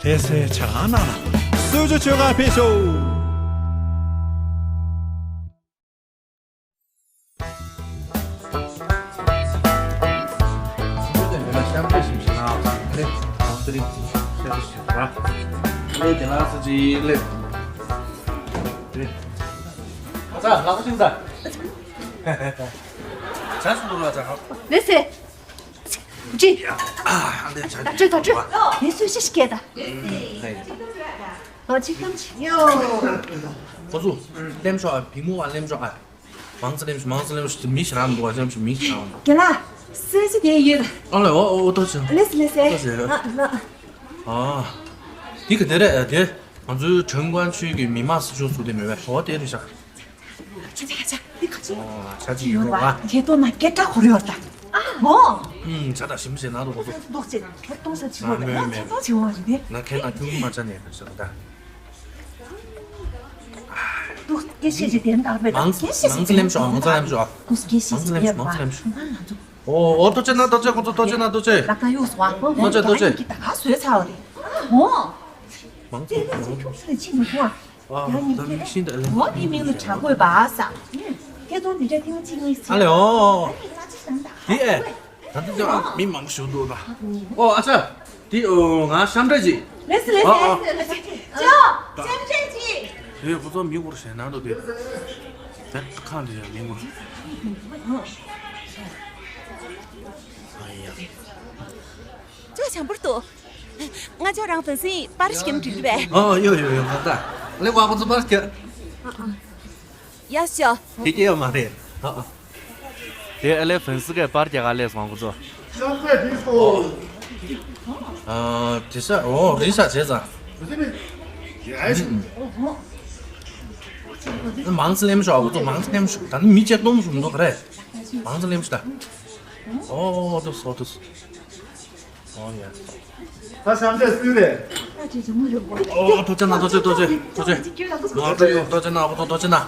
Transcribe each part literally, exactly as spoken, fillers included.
དེ་སེ་ཆ་ལ་ན་ན། གསོལ་ཇ་མཆོད་ག་ཕེབས་ཤོག་ལགས་སེ། ད་ཁྲིད། ད་ཁྲིད། ངས་གསོལ་ཇ་ཞིག་བཀལ་ད། ཨོ་ཅིག་གཏམ་ཅིག་ཡོ། ཁོ་ཚོ་ལེམ་ཤོག་ཨ། བི་མོ་བ་ལེམ་ཤོག་ཨ། མང་ཙི་ལེམ་ཤོག་མང་ཙི་ལེམ་ཤོག་མི་ཞིག་རང་འདུག་ཨ། ལེམ་ཤོག་མི་ཞིག་རང་འདུག་རྒན་ལགས། གསོལ་ཇ་དེ་ཡོད། ཨ་ལེ། ཨོ་ཨོ་ཏོ་ཅན། ལེས་ལེས་ཨེ། ཏོ་ཅན། ཨ་ལ། ཨ། འདི་ག་དེ་རེད་དེ། ང་ཚོའི་ཁྲེང་ཀོན་ཆུས་ཀྱི་མི་དམངས་སྲིད་གཞུང་ཟུར་དེ་མེད་པས། ཨོ་དེ་རེད་ཤག་ཆ་ཆ་ཆ། འདི་ག་ཚོད། ཨོ་ཆ་ཅི་ཡོད་རོགས་ཨ། ཁྱེད་ཏོ་ན་སྐད་གྲགས་ཧོར་ཡོད་ད། ཨ་མོ། ཨུམ་ཆ་ད་ཞིམ་ཞེ་ན་རོ་ཁོ་ཚོ། འདུག་ཅེ་ཁྱེད་གཏོང་ས་ཆི་མོ་རེད། ཁྱེད་གཏོང་ཆི་མོ་རེད་དེ། ན་ཁྱེད་ན་ཁྱུང་མ་ཆ་ནས་རེད་ཤག་ད། འདུག་སྐད་ཤེད་ཅིག་དེ་འདྲ་མེད་ད། མང་སྐད་ཤེད་ཅིག་མང་ཙི་ལེམ་ཤོག་མང་ཙི་ལེམ་ཤོག་འདུག་སྐད་ཤེད་ཅིག་དེ་མང་ཙི་ལེམ་ཤོག་མང་ཙི་ལེམ་ཤོག་ང་ང་ཚོ། ཨོ་ཨོ་ཏོ་ཅན་ན་ཏོ་ཅན། ཁོ་ཚོ་ཏོ་ཅན་ན་ཏོ་ཅན། ལག་ཁ་གཡུགས་སོང་ཨ། ཏོ་ཅན་ཏོ་ཅན། ད་ག་བཟོས་ཚར་བ་རེད། ཨོ། མང་ཙི་ལེམ་ཤོག་ཁྱུང་ས་ལ་ཕྱིན་མི་ཐུབ་ཨ། ཨ་ཡ་ནི་ད་ཁྱེད་མི་ཤིན་ད་ལེ། འོ་དེའི་མིང་ལ་བྱ་རྒོད་པ་ཟེར། ཁྱེད་ཚོ་འདི་འདྲ་ཐེངས་གཅིག་གཉིས་ཨ་ལེ། ཨོ་ཨོ། ཨ་ཅི་ཞང་ད་དེ་ཨེ། ད་ལྟ་ཅང་མི་མང་པོ་ཞིག་འདུག་ད། ཨོ་ཨ་ཅག་དེ་ཨོ་ང་ཤམ་འདྲ་ཅིག་ལེས་ལེས། ཨོ་ཨོ། ཅོ་ཤམ་འདྲ་ཅིག་དེ་ཁོ་ཚོ་མི་འགོར་ཞེ་ན་འདུག་དེ། དེ་ཁང་དེ་ཡང་མི་འགོར། ཨ་ཡ། ཅོ་ཆང་པུར་ཏོ། ང་ཅོ་རང་ཕན་སི་པར་ཞིག་འགྲིག་པས། ཨོ་ཡོ་ཡོ་ཡོ། ང་ད་ལེ་བ་ཁོ་ཚོ་པར་ཀྱ། ཡ་ཤོ། དེ་སྐྱེ་ཡོད་མ་རེད། ཨ་ཨ། དེ་ཨ་ལེ་ཕན་སི་གའི་པར་རྒྱག་ག་ལས་སོང་ཁོ་ཚོ། ཨ་དེ་ས་ཨོ་རི་ས་བྱས་ཙང་། མང་ཙི་ལེམ་ཤོག་ཁོ་ཚོ་མང་ཙི་ལེམ་ཤོག་ད་ནི་མི་ཆེ་སྟོང་ཟུམ་འདུག་ག་རེད། མང་ཙི་ལེམ་ཤོག་ད། ཨོ་ཨོ་ཨོ་དུ་སོ་དུ་སོ། ཨོ་ཡ། ད་ཤམ་འདྲ་སུས་རེད། ཨོ་ཐོ་ཅན་ན་ཐོ་ཅན་ཐོ་ཅན་ཐོ་ཅན། ཨོ་ཐོ་ཅན་ན་ཨོ་ཐོ་ཅན་ན།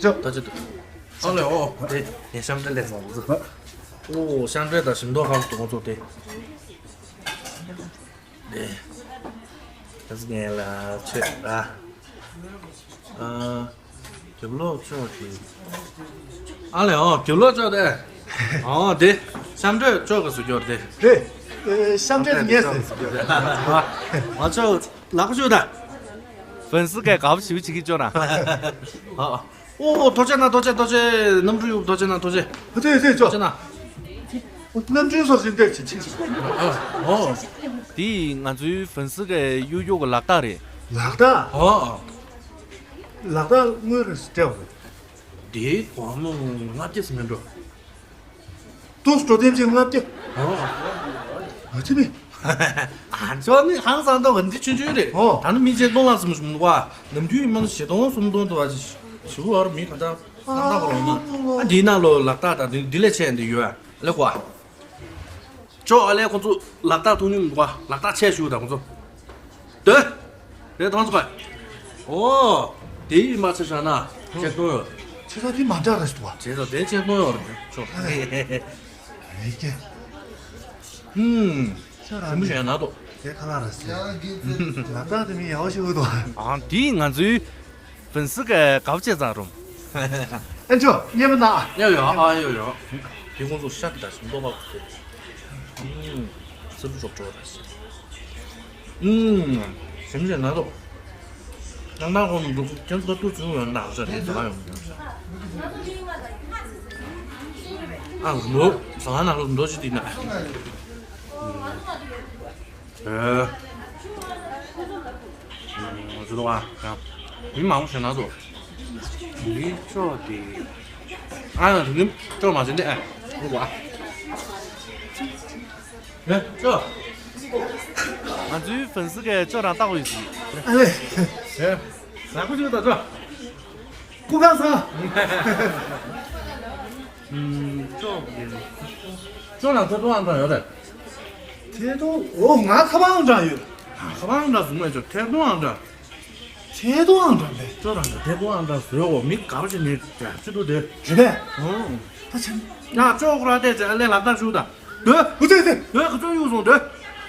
ཅོ་ཐོ་ཅན་ཐོ། ཨོ་ལེ་ཨོ་དེ་ངས་ཤམ་འདྲ་ལས་སོང་། ཨོ་ཤམ་འདྲ་དང་ཞིམ་མདོག་ཁམ་དུ་ཁོ་ཚོ་དེ། དེ་ད་ཚི་ངས་ལ་ཆེ་ཨ། ཨ། རྒྱབ་ལོགས་ཕྱོགས་ཀྱི། ཨ་ལེ་ཨོ་རྒྱབ་ལོགས་ཕྱོགས་དེ། ཨོ་དེ། ཤམ་འདྲ་ཕྱོགས་ཀྱི་སུ་སྐྱོར་དེ། རེད། ཨེ་ཤམ་འདྲ་ངས་ཟེར། ཨ་ཕྱོགས་ལག་པ་ཤུ་ད། ཕན་སི་གའི་དགའ་པོ་ཞིབ་བྱེད་ཀྱི་ཅོ་ན། ཨ་ཨ། ཨོ་ཐོ་ཅན་ན་ཐོ་ཅན་ཐོ་ཅན། གནམ་གྲུ་ཡུག་ཐོ་ཅན་ན་ཐོ་ཅན། ཨ་ཐོ་ཅན་ན། གནམ་གྲུ་སོགས་ཞིག་འདེད་ཅིག་ཅིག་ཨོ། དེ་ང་ཚོའི་ཕན་སི་གའི་གཡུ་གཡུ་གི་ལག་རྟགས་རེད། ལག་རྟགས། ཨོ། ལག་རྟགས་དངུལ་རེ་སྤྲད་པ་རེད། དེའི་སྒོར་མོ་ལྔ་བརྒྱ་ཟིན་མི་འགྲོ། ཏོག་ཙམ་འགྲོ་དེམ་ཅིག་ལྔ་བརྒྱ། ཨོ། ང་ཚོ་མི། ཨ་ཚོ་ནི་ཧང་སང་ཏོ་ག་འདི་ཆུང་ཆུང་རེད། ཨོ། ད་ནི་མི་ཆེ་སྟོང་ལ་སུམ་ཞུ་མི་འདུག་བ། ནམ་རྒྱུན་ཡིན་མ་ནི་བཞི་སྟོང་སུམ་སྟོང་དུ་བ་ཞིག་ཞུ་བར་མི་ག་ད་ནང་ད་བ་རོ་མ། ཨ་འདི་ནང་ལོ་ལག་རྟགས་དང་འདི་འདི་ལས་ཆེ་འདི་ཡོད་ཨ་ལེ་གོ་ཨ། ཅོ་ཨ་ལེ་ཁོ་ཚོ་ལག་རྟགས་ཐུག་མྱོང་མི་འདུག་བ། ལག་རྟགས་ཆེ་ཞུ་དང་ཁོ་ཚོ། དེ། རེད་ཐང་ཚོ་ག་ཨོ། དེ་ཡིན་མ་ཚད་ཤ་ན་ཆེ་སྟོང་ཡོད། ཆེ་ས་དེ་མ་འདྲ་ར་ཞིག་འདུག་བ། ཆེ་ས་དེ་ཆེ་སྟོང་ཡོད་རེད་ཅོ། ཡེ་ཀེ། ཧུམ། ཁྱོད་རང་ཞིམ་པོ་ཞིག་ན་དོ། དེ་ཁ་ལག་ར་ཟེར། ལག་རྟགས་དེ་མི་ཡག་པོ་ཞིག་འདུག་ཨང་དེ་ང་ཚོའི་ཕན་སི་གའི་དགའ་པོ་བྱས་ཙང་རུང་། ཨན་ཅོ་མཉེས་པོ་ན། ཡོ་ཡོ་ཨ་ཡོ་ཡོ། དེ་ཁོང་ཚོ་ཤ་དང་ཞིམ་མདོག་ཁ་པོ་ཟེར། ཨུམ། སུ་རུ་རོགས་འགྲོ་ར་ཟེར། ཨུམ། ཞིམ་ཞིམ་ན་དོ། ནང་ནང་ཁོང་འདུག་ཁྱོད་ཚོ་ཏུ་ཚུར་ཡོང་ན་ཧ་ས་དེ་ཟ་ཡོང་ཡོང་ས། ཨ་འདུག་ཟ་ན་ལོ་འདོ་ཅི་དེ་ན། ཨེ། ང་ཚོ་ལ་ཡང་མི་མང་པོ་ཞིག་ན་ཚོ། མི་ཅོ་དེ། ཨ་ཡང་དེ་ནི་ཅོ་མ་ཟིན་ཏེ་ཨེ། ཨེ་ཅོ། ང་ཚོའི་ཕན་སི་གས་ཅོ་རང་ལྟ་བུ་ཡོད་ཟིན། ཨ་ལེ། ཨེ། ཟ་ཁུ་ཅིག་ད་ཅོ། སྐུ་ཁམས་བཟང་། ཨུམ། ཅོག་ཡིན། ཅོག་ལ་ཐད་གཏོང་ཨང་གྲངས་ཡོད་རེད། ཐད་གཏོང་། ཨོ་ང་ཁ་པར་ཨང་གྲངས་ཡོད། ཨ་ཁ་པར་ཨང་གྲངས་བཟུང་མེད་ཅོག་ཐད་གཏོང་ཨང་གྲངས། ཐད་གཏོང་ཨང་གྲངས་རེད། ཅོག་རང་གི་ཐད་གཏོང་ཨང་གྲངས་བཟོས་འོ་མི་དགའ་པོ་ཞིག་ནས་ཅི་འདུག་དེ། རེད་པས། ཨོ། ད་ཆེན། ཡ་ཅོག་ར་བལྟས་ཚེ་ཨ་ལས་ལག་བསྟར་ཞུ་ད། སྡོད། འུ་ཚོས་ཚེ། སྡོད་ག་ཚོད་གཡུག་སོང་སྡོད།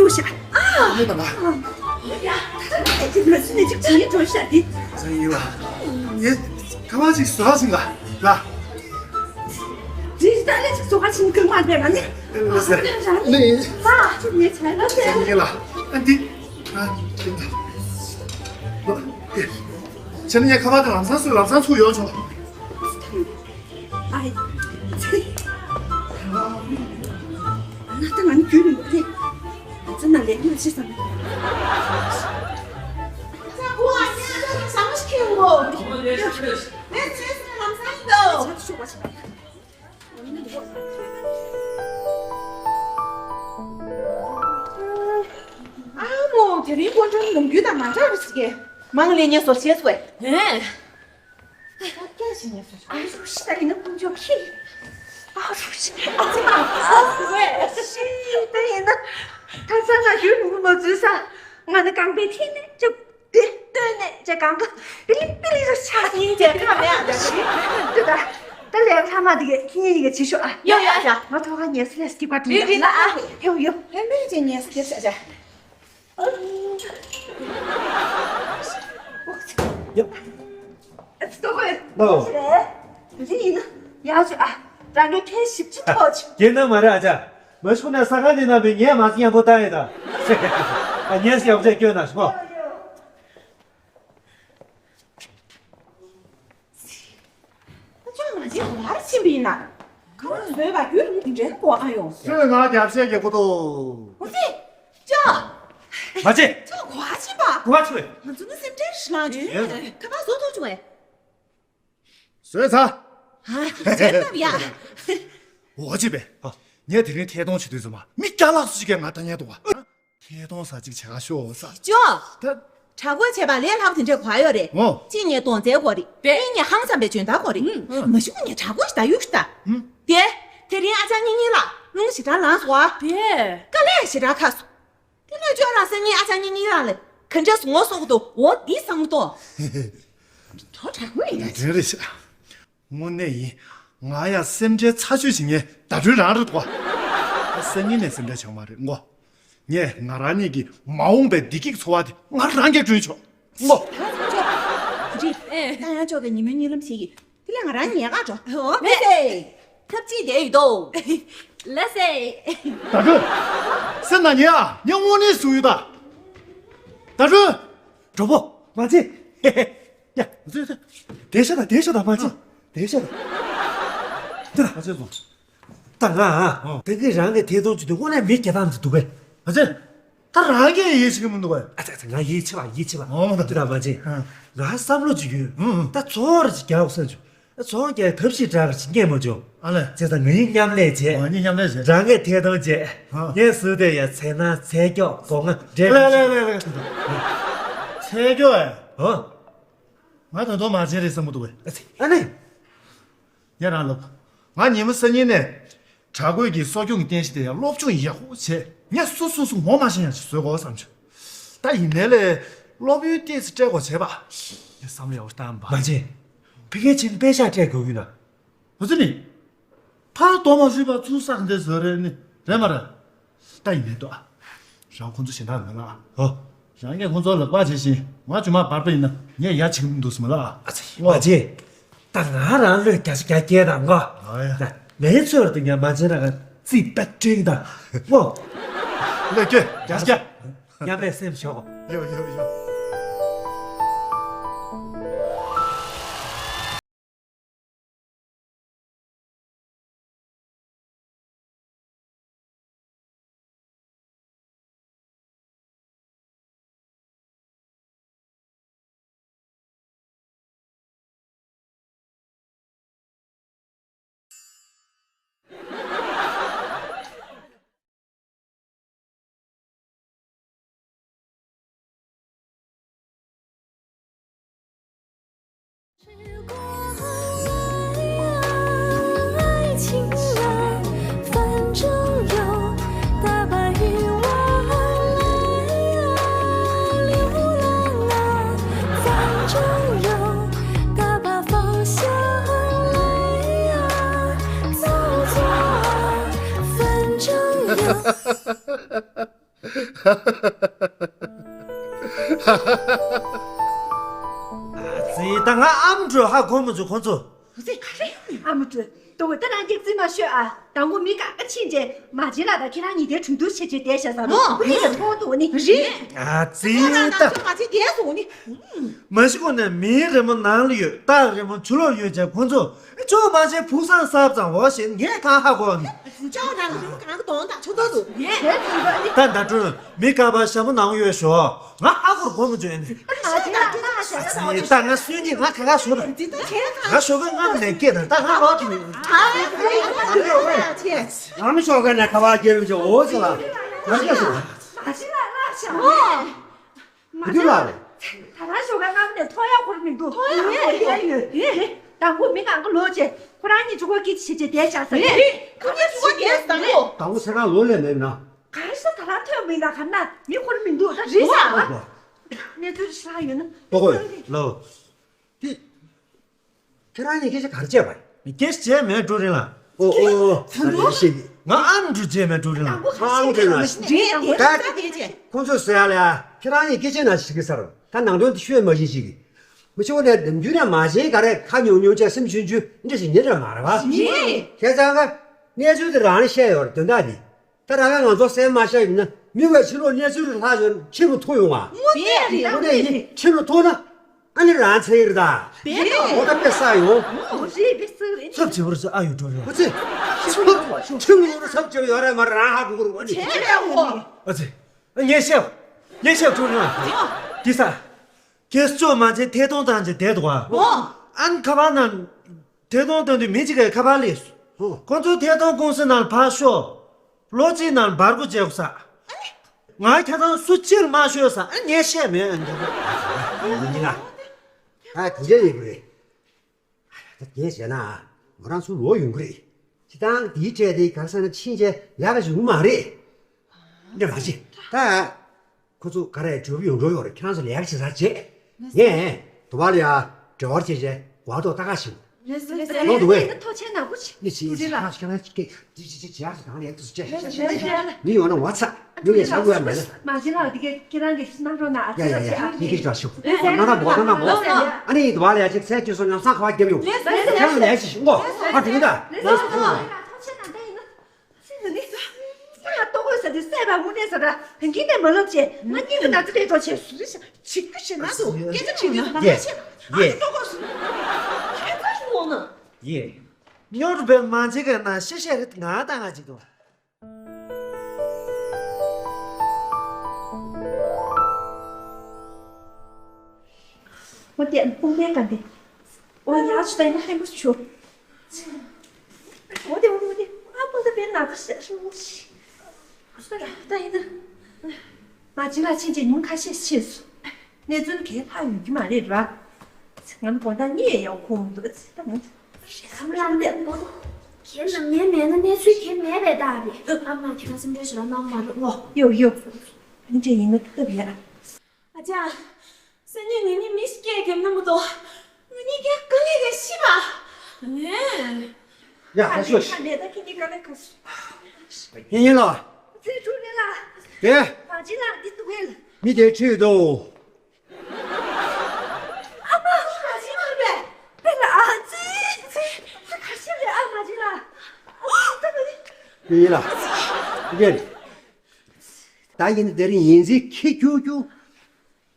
ཡོད་ཤག་ཨ། ཡོད་དམ་པ། ཡ། ད་ལྟ་ནས་ཅིག་ལ་སུ་ནས་ཅིག་བྱེད་འགྲོ་ཤག་དེ། ས་ཡིན་ལ། ངས་ཁ་པར་ཅིག་བཟོ་ཟིན་ལ། ལ། ཇི་ལྟར་ལས་ཅིག་བཟོ་ག་ཕྱིན་ཁུལ་མ་བསྡད་ལ་ནི། ལ་ཟེར། ནི། ད་ཅིག་ངས་བྱས་ལ་ཟེར། ས་ཡིན་ལ། ཨ་འདི། ཨ་འདི། ལ། ཨེ། བྱས་ན་ངས་ཁ་པར་དེ་ལམ་སང་བཟོས། ལམ་སང་ཚུར་ཡོང་ཆོག་ཨ་ཡི། ཚེ། ང་ད་ང་ནི་རྒྱུས་ལ་མ་རེད། ང་ཚོ་ནང་ལས་ཉོ་ཆེ་ཙམ། ཚ་གོ་ཨ་ཉ་ད་ལམ་སང་ཞིག་ཁེལ་འོ། ལས་ཚེ་ལམ་སང་ཡིན་དོ། ཚ་ཤོག་པ་ཞིག་ཨ་མོ། དེ་རིང་དཀོན་མཆོག་ནམ་རྒྱུན་དང་མ་འདྲ་བ་ཞིག་གས། མང་ལས་ཉེ་སོ་ཤེས་སོས། ཧེ། ཨ་རུ་ཤི་ད་ཡིན་ན་དཀོན་མཆོག་ཤི། ཨ་རུ་ཤི། ཨ་ཙི་མ། ཨ་ཤི་ད་ཡིན་ན། ད་ས་ང་ཡུལ་མི་མ་འཛུལ་ས། ང་ནི་རྐང་པའི་འཐེན་ནས་ཅིག་དེ་སྟོན་ནས་ཅིག་རྐང་པ་པི་ལི་པི་ལི་རུ་ཆགས་ཡིན་ཅེས་ཁ་མེད་ཨ་ད་ཤི། དེ་ད། ད་ལས་ཀ་ལྷག་མ་དེ་གས་ཁྱེད་གཉིས་ཀྱིས་བྱེད་ཤོག་ཨ། ཡོ་ཡོ་ཡ། ང་ཐོག་ཁ་ཉལ་ས་ལས་སྐྱིད་པ་བྲིས་རེད་རེད་ཨ། ཡོ་ཡོ། ལྷན་པས་ཀྱི་ཉལ་ས་སྐྱིད་ཤག་ཤག་ཡོ། ཨ་ཙི་ཏོ་ཀོ། ལོ། རེད། རེད་ཡིན་ན་ཡག་བྱུང་ཨ། རང་གི་ཕན་ཞིབ་ཅིག་ཐོགས་བྱུང་། རྒྱན་ན་མ་རེད་ཨ་ཅག་མ་ཤུ་ན་ས་ཁ་ནས་ན་བའི་ངས་མ་སྙན་པོ་བཏང་ཡོད་ད། ཉལ་ས་ཡག་པོ་ཅིག་སྐྱོན་ན་ཤོག་ཨ་ཅག་མ་ཅིག་ག་པར་ཕྱིན་པ་ཡིན་ན། ག་པར་བཟོས་པ་རྒྱུན་རིང་དེ་འདྲའི་གོ་ཨ་ཡོང་། ཁྱོད་ང་རྒྱབ་བཤད་ཀྱི་ཀུ་ཏོ། འོ་ཙི། ཅག་མ་ཅིག་ཅག་ག་པར་ཕྱིན་པ། ག་པར་ཕྱིན་པས། ང་ཚོ་ནི་སེམས་ཁྲལ་ཞིག་ལངས་བྱུང་། ཁ་པར་བཟོ་ཐུབ་བྱུང་བས། བཟོས་ཚར། ཨ་ཅག་ལབ་ཡ། འོ་ཅི་པས། ངས་དེ་རིང་ཐད་གཏོང་བྱེད་དུས་ཚོད་མ་མི་སྐྱ་ལག་སུ་ཅིག་གིས་ང་ལྟ་ཉན་འདུག་བ། ཐད་གཏོང་ས་ཅིག་བྱེད་ག་ཤོག་ས། ཅོ། ད། དྲག་པོས་བྱས་པ་ལས་སླ་པོ་དེ་འདྲས་ག་ཡོད་རེད། ཨོ། གཅིག་ངས་གདོང་རྩའི་སྐོར་རེད། དཔེ། གཉིས་ངས་ཧང་སངས་པའི་འཇོན་ཐང་སྐོར་རེད། ཨང་། མ་གཞི་ཁོ་ངས་དྲག་པོ་ཞིག་ད་གཡུག་ཞིག་ད། ཨང་། དེ། དེ་རིང་ཨ་ཅག་གཉིས་གཉིས་ལ་རླུང་ཞེ་དྲག་ལངས་སོང་ཨ། དེ། དཀའ་ལས་ཞེ་དྲག་ཁག་སོང་། དེ་ལས་ཅོ་རང་སང་ཉིན་ཨ་ཅག་གཉིས་གཉིས་ལ་ལས་ག་འདྲས་སོང་ངོ་སོག་ཏུ་འོ་འདི་བསམ་བློ་གཏོང་། དོ་དྲག་པོ་ཡིན་ན། དེ་རེད་ཤག་དངོས་གནས་ཡིན། ང་ཡང་སེམས་ཁྲལ་ཚ་ཤོས་ཤིག་ངས་ཟླ་སྒྲོན་རང་རེད་དོ། སང་ཉིན་ནས་སེམས་ཁྲལ་བྱེད་མ་རེད་ངོ་། ངས་ང་རང་ཉིད་ཀྱི་མ་འོངས་པའི་བདེ་སྐྱིད་ཚོར་བ་དེ་ང་རང་གིས་བསྐྲུན་ཆོག་ངོ་། རེད། ད་ཡང་ཅོག་གི་ཉིན་མོའི་གཉིད་ལམ་ཞིག་གིས་དེ་ལས་ང་རང་ཉལ་ག་འགྲོ། ཨོ་མེད་ཟེ། ཐབས་ཅིག་བསྡད་ཡོད་དོ། ལ་ཟེ། ཟླ་སྒྲོན། སེམས་ནང་ཉལ་ཨ། ངས་དངོས་གནས་ཟུག་ཡོད་ད། ཟླ་སྒྲོན། གྲོགས་པོ། མ་ཅིག་ཡ། བསྡད་ཤག་ད་བསྡད་ཤག་ད་མ་ཅིག་བསྡད་ཤག་ད། འདི་ལ། ཨ་ཅེ་སོང་། ད་ང་ཨ། ཨོ། ད་གིན་རང་གི་ཐད་གཏོང་བྱེད་དུས་དངོས་གནས་མི་སྐྱེ་སྟངས་དེ་འདུག་གས། ཨ་ཅེ། ད་རང་གིས་ཡིད་ཆེས་ཀྱི་མི་འདུག་གས། ཨ་ཙི་ཙི་ང་ཡིད་ཆེས་པ་ཡིད་ཆེས་པ། ཨོ་མ་ད། འདི་ལ་མ་ཅིག་ཨ། ང་བསམ་བློ་ཅིག་ཡོད། ཨུ་ཨུ། ད་ཚོང་ར་ཅིག་རྒྱག་དགོས་བསམ་བྱུང་། ཚོང་རྒྱག་ཐབས་ཤེས་འདྲ་ར་ཅིག་རྙེད་མ་བྱུང་། ཨ་ལས། བྱས་ཙང་ང་གཉིས་མཉམ་ལས་བྱས། ཨོ་གཉིས་མཉམ་ལས་བྱས། རང་གིས་ཐད་གཏོང་བྱས། ཨ། ངས་བཟོས་དེ་ཡ་ཚལ་ནང་ཚལ་སྐྱོག་སྒོ་ང་འདྲེ། ལས་ལས་ལས་ལས། ཚལ་སྐྱོག་ཨེ། ཨོ། ང་ད་དུང་མ་བྱས་རེད་བསམ་གྱི་འདུག་གས། ཨ་ཙི། ཨ་ནི། ཡ་རང་ལབ། ང་ཉིན་མོ་སང་ཉིན་ནས་དྲག་རྒོད་ཀྱི་གསོ་སྐྱོང་གི་རྟེན་གཞི་དེ་ཡང་སློབ་སྦྱོང་ཡག་པོ་བྱས། ངས་སོ་སོ་སོ་ངོ་མ་ཤེས་ཡག་ཅིག་བཟོ་དགོས་བསམ་བྱུང་། ད་ཡིན་ནའི་ལས་སློབ་ཡོན་ཏོག་ཙམ་སྤྲད་དགོས་བྱས་པ། ངས་བསམ་བློ་ཡག་པོ་བཏང་པ། མ་བྱེད། ཕ་གིར་ཕྱིན་པད་ཤག་སྤྲད་དགོས་ཀྱི་ན། འོ་ཙི་ནི། ཕར་རྡོ་མ་བཟོས་པ་ཚུར་ས་ག་འདྲ་བཟོས་རེད་ནི་རེད་མ་རེད། ད་ཡིན་ནའི་ཏོ། རང་ཁོང་ཚོ་གཞན་དག་མེད་ལ། ཨོ། རང་གིས་ཁོང་ཚོ་ལག་པ་བྱེད་བཞིན་ང་ཇོ་མ་བར་པ་ཡིན་ན་ངས་ཡ་བྱེད་ཀྱི་མི་འདུག་སྨ་རེ། ཨ་ཙི། ཨོ། མ་བྱེད། ད་ང་རང་བློས་རྒྱ་ཆེ་རྒྱ་སྐྱེད་དང་གོ། ཨ་ཡ། ད་ངའི་ཚོད་དུ་ངས་མ་བྱེད་ན་ག་རྩིས་པད་སྤྲིན་དང་གོ། བློས་སྐྱོད་རྒྱ་ཆེ་རྒྱ། མཉམ་པའི་སེམས་ཞོག་ཡོ་ཡོ་ཡོ། ཨ་ཙི། ད་ང་ཨ་མ་འགྲོ་ཧ་གོ་མི་བྱུང་ཁོང་ཚོ། ཨ་ཙི། ག་རེ་ཡོང་ནི། ཨ་མ་འགྲོ། ཏོ་བོ་ད་རང་སྐྱག་རྫུན་མ་ཤོད་ཨ། དང་པོ་མི་ཀ་ཀ་ཕྱིན་རྗེས་མ་བྱེད་ལ་ད་ཁྱེད་རང་གཉིས་དེ་གྲོས་བསྡུར་བྱེད་བྱེད་བསྡད་བཞག་ས་རུ་ཨོ། ཁོ་གཉིས་ཀྱི་ཐོག་ཏུ་ནི་རེད། ཨ་ཙི། ད་ང་ཚོ་མ་བྱེད་བསྡད་སོང་ནི། མ་གཞི་ཁོ་ནས་མིའི་རི་མོ་ནང་ལ་ཡོད། སྟག་རི་མོ་ཆུ་ལོག་ཡོད་ཅེས་ཁོང་ཚོ་ཅོག་མ་བྱེད་ཕུགས་བསམ་གསར་བཙང་འོ་ཞེས་ངས་གང་ཧ་གོ་ནི། ཅོག་ནང་གི་རི་མོ་གང་གི་གདོང་དང་ཆུ་ཐོག་ཏུ་ངས་ད་ཟླ་སྒྲོན། མི་ཀ་པ་ཞྭ་མོ་ནང་ཡོད་ཞོག་ང་ཧ་གོར་སྒོ་མི་འཇོན་ནི། ད་ང་སུན་གྱིས་ང་ག་ག་ཞོག་ད། ང་ཞོག་གི་ང་ནས་སྐད་ད་ད་ང་ཧ་གོ་མི། ང་མི་ཞོག་ག་ནས་ཁ་བ་རྒྱལ་བའི་ཆོག་འོ་ཟེར་ལ། ང་སྐད་སོང་། མ་གཞི་ལ་ལ་ཤ། ཨོ། མ་བུ་དུ་ལ་རེད། ད་ལྟ་ཞོགས་ཀ་སྔ་མོ་ནས་ཐོ་ཡག་ཁུར་མི་འདུག་ཐོ་ཡག་ཡོད་ཡོད་ཡོད། དང་པོ་མི་གང་ག་ལོག་བྱས་ཁོ་རང་གཉིས་གཅིག་པོ་སྐད་ཆ་བྱེད་བྱེད་བསྡད་བཞག་ས་རེད། ཁོ་གཉིས་གཅིག་པོ་བསྡད་ས་དང་པོ། དང་པོ་ཚེ་གང་ལོག་ལས་མེད་ན། ག་རེ་ཟེར་ད་རང་ཐོན་མི་ན་ག་ན་མི་ཁུར་མི་འདུག་ད་རེད་ཤག་གནས་ཚུལ་ཞིག་ཡོད་ན། ལོ། དེ། ཁྱེད་རང་གཉིས་སྐད་ཆ་ག་རེ་བྱས་པ། སྐད་ཆ་བྱས་མེད་ཀྲུའུ་རིན་ལགས། ཨོ་ཨོ་ཨོ། ད་ལས་ཤིག་ང་ཨམ་ཀྲུ་བྱས་མེད་ཀྲུའུ་རིན་ལགས། ཨང་ཀྲུ་ལགས། ད་ཁོང་ཚོ་ཟེར་ཡ་ལ་ཡ་ཁྱེད་རང་གཉིས་སྐད་ཆ་ན་ཞིག་གི་ཟེར། ད་ནང་དོན་དེ་ཤོད་མ་བཞིན་ཞིག་གི། མི་ཆོག་ནས་ནམ་རྒྱུན་ནས་མ་བྱན་ག་རེ་ཁ་ཉུང་ཉུང་བྱས་སེམས་ཆུང་ཆུང་འདྲ་ཞིག་ཉེ་འདྲ་མ་རེད་བ། ཁྱེད་ཚང་ག་གནས་ཚུལ་དེ་རང་ནས་བཤད་ཡོད་རེད། དོན་དག་འདི། ད་རང་ག་ང་ཚོ་སེམས་མ་ཤར་ཡིན་ན་མི་བས་ཕྱི་ལོགས་གནས་ཚུལ་རེ་ལྷག་ཡོད་ན་ཕྱི་རུ་ཐོན་ཡོང་བ། དངོས་གནས་རེད། དངོས་གནས་ཡིན། ཕྱི་རུ་ཐོན་ན་ཨ་ནི་རང་ཚེ་ཡིར་ད། དེ་རེད། འོ་ད་དཔེ་ས་ཡོང་། ཨོ་རེད། དཔེ་ས་རེད། ཚབ་བྱེད་པར་ཚེ་ཨ་ཡོད་འགྲོ་རེད། ཨ་ཚེ། ཚབ་ཚབ་བྱེད་པར་ཡོད་རེད་མ་རེད། རང་ཧ་གོ་གི་རེད་བ་ནི། བྱེད་རེད་འོ། ཨ་ཚེ། ངས་བཤད། ངས་བཤད་འགྲོ་རེད། དེ་ས། རྒྱལ་སྤྱོད་མ་བྱས་ཐད་གཏོང་བཏང་བྱས་བསྡད་འདུག་བ། ཨོ། ཨ་ནི་ཁ་པར་ནང་། ཐད་གཏོང་བཏང་དུས་མི་གཅིག་གིས་ཁ་པར་སླེབས་སོང་། ཁོ་ཚོའི་ཐད་གཏོང་ཀུང་སི་ནང་ཕར་ཤོག་ལོ་གཅིག་ནང་འབར་སྐོ་བྱེད་དགོས་ས། ང་ཁྱེད་རང་སུ་ཕྱིར་མ་ཤོད་ས། ཨ་ངས་བཤད་མེད། ཨ་འདི་ལ། ཨ་དེ་འདྲ་ཡིན་པ་རེད། ད་དེ་བྱས་ན་མོ་རང་ཚོ་ལོག་ཡོང་གི་རེད། སྤྱིར་བཏང་དེའི་གྲས་དེ་ག་ས་ན་ཕྱིན་བྱས་ལས་ཀ་བྱེད་ཀྱི་མ་རེད། འདྲ་མ་བྱེད་ད། ཁོ་ཚོ་ག་རེ་འབྲས་བུ་ཡོང་འགྲོ་ཡོད་རེད། ཁྱེད་རང་ཚོ་ལས་ཀ་བྱེད་ས་བྱེད། ངས་དུ་བ་ལ་ཡ་འབྲེལ་བ་བྱས་བྱས་གོ་བ་ཐོག་ལྟ་ག་ཞིག་ལོ་འདུག་གས། ཐོག་ཆེན་ནག་པོ་ཆེ། ནི་ཅི་ཡིན་ཟེར་ན་ཁྱེད་རང་སྐད་ཅི་ཅི་ཅི་ཡག་ཅིག་གང་ལེགས་འདུག་ཟེར་བྱས། མི་ཡོང་ན་ངོ་ཚ། མི་ལས་བྱ་དགོས་ཡ་མེད་ན། མ་གཞི་ལ་འདི་གས་ཁྱེད་རང་གིས་གནང་རོགས་གནང་ཨ། ཡ་ཡ་ཡ་ཡ། ཡི་གེ་ཅིག་ཞུ། ང་དང་བོ་ང་དང་བོ། ཨ་ནི་དུ་བ་ལ་ཡ་ཅིག་ཚད་ཅི་སོང་ཉམས་སང་ཁ་བ་རྒྱབ་ཡོང་། ཁྱེད་རང་ལས་ཅིག་ཞུ་ངོ་། ཨ་དེ་གི་ད། ཐོག་ཆེན་ནག་ད་ཡིན་ན། ཚེ་ན་ནི། ས་ཡ་ལྟོ་གོས་ཟ་དུས་སད་པ་དངོས་གནས་ཟ་ར་གིན་ནས་མ་ལབ་བྱས། ང་གཉིས་ཀྱི་ན་ཚ་རེད་འགྲོ་བྱས་སུ་རེད་ཤག་བྱེད་རྒྱུ་བྱེད་ན་སུ་སྐད་ཆ་བྱེད་དུས་ང་ཡེ་ཚ་ཞིག་ཡེ། ཨ་ལྟོ་གོས་སུ་ཁྱད་མཚར་ཞིག་འོང་ན། ཡེ། སྨྱོར་བའི་མ་བྱེད་ག་ན་ཤེས་ཤེས་རེད། ང་ད་ང་ཅིག་ཏུ། འོ་དེ་དཔུང་པའི་ག་འདི། འོ་ཡག་ཆུ་ད་ཡིན་ན་ཧན་པོ་ཆུ། འོ་དེ་འོ་དེ་འོ་དེ་ཨ་དཔུང་ད་པའི་ན་ཚ་ཤ་ཤ་འོ་ཤི། ད་ཡིན་ན། མ་ཅི་ལ་ཕྱིན་ཆད་ཉིན་ཁ་ཤས་ཕྱིན་སོང་། གནས་ཚུལ་གས་ལྷག་ཡོད་ཀྱི་མ་རེད་ར། ང་ཚོ་དགོང་དག་གཉིད་ཡག་ཁོང་འདུག་ད་ང་ཚོ་རེད་ཁམ་རང་ལས་པོ། ཁྱེད་ནམ་ངའི་མེད་ན་གནས་ཚུལ་གས་མེད་པའི་རྟགས་རེད། ཨ་མ་ཁྱེད་རང་སེམས་ཁྲལ་ཞེ་དྲག་གནང་མ་རེད་ལོ། ཡོ་ཡོ། ཕན་ཆད་ཡིན་ན་སྟབས་ཡག་ཨ་ཅག་སང་ཉིན་ང་གཉིས་མི་ཞིག་སྐད་རྒྱབ་ན་མ་གཏོགས། ང་གཉིས་ཀྱང་དཀའ་ངལ་གྱིས་ཤི་བ། ཡ་ཁ་ཤོ་ཤི། ཁ་ལས་ད་ཁྱེད་གཉིས་དཀའ་ངལ་ཁ་ཤོ། ཡིན་ཡིན་ལ། ཚེ་ཕྲུག་རེད་ལ། དེ། མ་ཅི་ལ་འདི་འདུག་གས། མི་དེ་ཁྲིད་དོ། ཨ་མ་ཁ་ཤི་མ་རེད། དེ་ལ་ཨ་ཙི་ཙི། ཁ་ཤི་རེད་ཨ་མ་ཅི་ལ། ཨོ་ད་ག་ནི། ཡིན་ལ། དེ་རེད། ད་ཡིན་དེ་རིང་ཡིན་ཟིག་ཁྱི་ཁྱུ་ཁྱུ།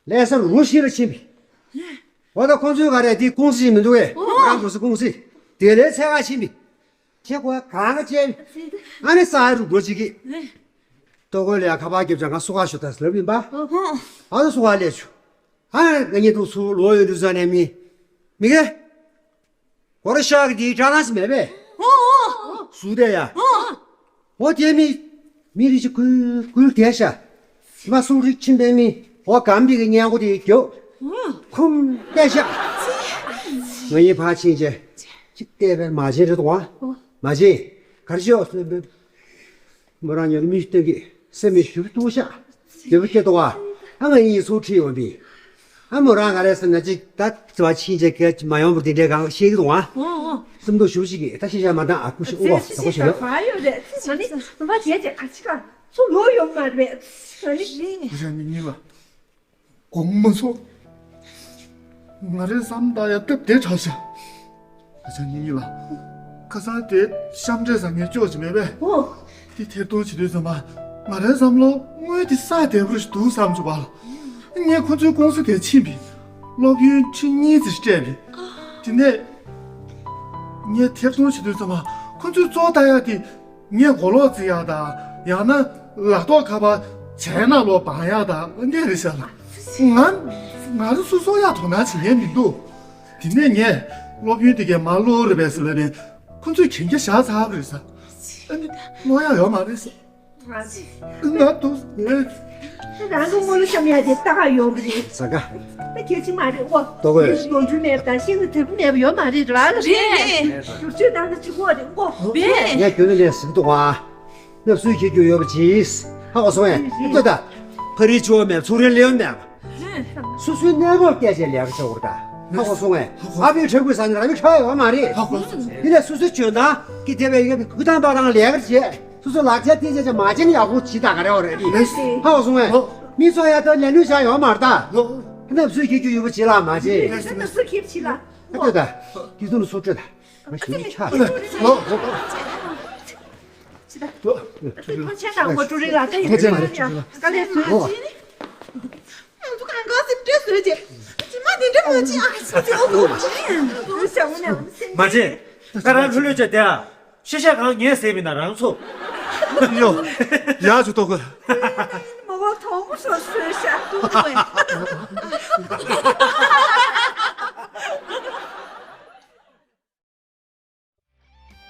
ལྷ་ས་རུ་ཤི་རུ་ཕྱིན་པས། འོ་ད་ཁོང་ཚོའི་ག་རེ་དེ་ཀུང་སི་ཞིག་མི་འདུག་གས། ཨོ། རང་ཀུང་སི་ཀུང་སི། དེ་ལས་ཚད་ག་ཕྱིན་པས། ཁྱེད་ཀོ་གང་ག་བྱས། ཨ་ནི་ས་ཧ་རུ་འགྲོ་བྱེད་ཀྱི། ལྟོ་གོས་ལ་ཡ་ཁ་པར་རྒྱབ་ཅག་ང་སུ་ག་ཞུ་ད་ལབ་ཡིན་པ། ཨོ་ཧོ། ཨ་ད་སུ་ག་ལས་ཆུ། ཨ་ང་གཉིས་འདུག་སུ་ལོ་ཡོད་འདུག་ས་ནས་མི། མི་གས། གོ་ར་ཤག་གི་དེའི་སྐྲ་ནག་ཞིག་མེད་པས། ཨོ་ཨོ། སུ་དེ་ཡ། ཨོ། འོ་དེ་མི། མི་རིགས་ཀྱི་ཀུན་ཀུན་བསྡད་ཤག་མ་སུ་རིགས་ཕྱིན་པའི་མི། འོ་གམ་པི་གི་སྙན་གོ་དེ་རྒྱོབ། ཨོ། ཁུམ་བལྟས་ཤག་ང་ཡིན་ཕར་ཕྱིན་བྱས། ཅིག་བལྟས་པས་མ་བྱན་རེད་དོ། ཨོ། མ་བྱན། གར་ཤོག་སོན་པའི། མོ་རང་ཉོ་མི་སྟོན་གི་སེམས་མི་ཞུ་ཏུ་ཤ། དེ་བུ་སྐྱེ་ཏོ་བ། ཨ་ང་ཡིན་སུ་ཁྲིད་ཡོང་པི། ཨ་མོ་རང་ག་རེ་ཟེར་ན་ཅིག་ད་ཙི་བ་ཕྱིན་ཆད་སྐད་མ་ཡོང་བར་དེ་འདྲའི་གང་ཤེས་གི་འདུག་ཨ། ཨོ་ཨོ། སེམས་ཏོ་ཞུ་ཞིག་གི་ད་ཤེས་བྱ་མ་འདང་ཨ་ཀུ་ཤི་ཨུ་གོ་ཟ་གོ་ཤི་ཡོད། ག་ཡོད་རེད་ཙི་ང་ནི་ཙི་བ་བྱས་ཏེ་ག་ཅི་ག་ཚུར་ལོག་ཡོང་མ་རེད་ཙི་ང་ནི། རེད་རེད་ཉི་ཉི་ལ། དགོངས་མ་ཚོམས། ང་རའི་བསམ་ད་ཡ་སྟབས་བདེ་དྲགས་ཤག་ཨ་ཅག་ཉི་ཉི་ལགས། ཁ་སང་དེ་གཤམ་འདྲེ་བཟང་ངན་ཅོག་ཅིག་མེད་པས། ཨོ། དེ་ཐེར་གཏོང་བྱེད་དུས་ཙམ་པ་ང་རའི་བསམ་བློ་དངོས་དེ་ས་བདེ་པོ་ཞིག་འདུག་བསམ་བྱུང་བ་ལ། ངས་ཁོ་ཚོའི་ཀུང་སི་དེ་ཕྱིན་པས། སློབ་ཡོན་ཁྲི་གཉིས་ཙམ་སྤྲད་པས། དེ་ནས་ངས་ཐེར་གཏོང་བྱེད་དུས་ཙམ་པ་ཁོ་ཚོས་གཙོ་བོ་ལྟ་ཡག་དེ། ངས་མགོ་ལོག་རྩི་ཡག་དང་ཡང་ན་ལག་ཐོག་ཁ་པར་བྱས་ན་ལོ་སྤང་ཡག་དང་འདི་རེད་ཤག་ལ། ང་ང་རང་སོ་སོ་ཡག་དོ་སྣང་བྱེད་མཁན་མི་འདུག་དེ་ནས་ངས་སློབ་ཡོན་དེ་གས་མ་སློབ་རེད་པས་ཟེར་ལབ་ནས་ཁོ་ཚོས་གན་རྒྱ་བཞག་ཚར་བ་རེད་ས། ཨ་ནི་སློབ་ཡག་ཡོད་མ་རེད་ས། ང་འདུག་ངས། རང་གི་དངུལ་བཤམ་ཡག་དེ་ལྟ་ག་ཡོང་གི་རེད། ཟ་ག་ད་གལ་ཆེ་མ་རེད་ཨོ། ལྟོ་གོས། ལོ་རྒྱུས་མེད་པ་དང་ཤིང་ནི་དེབ་མེད་པ་ཡོད་མ་རེད་ར་ལ། རེད། བསྒྱུར་བཅོས་བཏང་ན་ཅི་གོ་རེད་ཨོ། རེད། ངས་རྒྱུན་ལས་ཟིན་འདུག་ཨ། སྣབས་སུའི་ཁྱེར་རྒྱུ་ཡོད་པ་གྱིས། ཧ་གོ་སོང་ངས་ལྟོས་ད། ཕ་རིའི་ཇོ་བོ་མེད་ཚུགས་རིང་ལེའུ་མེད་པ། སོ་སོའི་གནས་བབ་བལྟས་བྱས་ལས་ཀ་བྱ་བར་ད། ཧ་གོ་སོང་ངས། ཨ་ཕའི་ཕྲུ་གུ་ཟ་ནས་རང་ཡུལ་ཁྲ་ཡོད་མ་རེད། ཧ་གོ་སོང་། དེ་ལས་སོ་སོའི་འཇོན་ཐང་གི་དེ་བས་ཡོད་པའི་གུ་དང་པ་དང་ལས་ཀར་བྱེད། སོ་སོ་ལག་ཆ་དེ་བྱས་ཀྱང་མ་བྱས་ན་ཡག་པོ་བྱེད་ད་ག་རེ་བ་རེད། ཧ་གོ་སོང་ངས། མི་ཚོ་ཡ་ད་ལས་ནུས་བྱ་ཡོད་མ་རེད་ད། ནབ་སུས་ཁྱེད་ཀྱི་ཡུལ་པོ་བྱེད་ལ་མ་བྱེད། ནབ་སུ་ཁྱེད་བྱེད་ལ། ཨ་ལྟོས་ད། ཁྱེད་ཚོ་ནི་སོ་སྤྲོད་ད། ང་ཞི་མི་ཆགས། ཕོན་ཆེན་དང་ངོ་སྤྲོད་རིགས་ལ་ད་ཡིན། ཕོན་ཆེན་ལ་དཀའ་ལས་བཟོས་ཅི། ང་ཚོ་གང་ག་སེམས་ཁྲལ་བཟོས་ཅི། ཇི་མ་དེ་འདྲ་མ་བྱེད་ཨ། སེམས་ཁྲལ་བཟོས་ཅི། མ་བྱེད། ད་རང་ལྷོད་ལྷོད་བྱས་བསྡད་ཨ། ཤེས་བྱ་གང་ངས་ཟེར་མིན་ན་རང་ཚོ། ཡོ། ཡ་ཆུ་ཏོག་གི། མ་བ་དོག་པོ་སོ་སོའི་ཤ་ཏུ་ཏུ།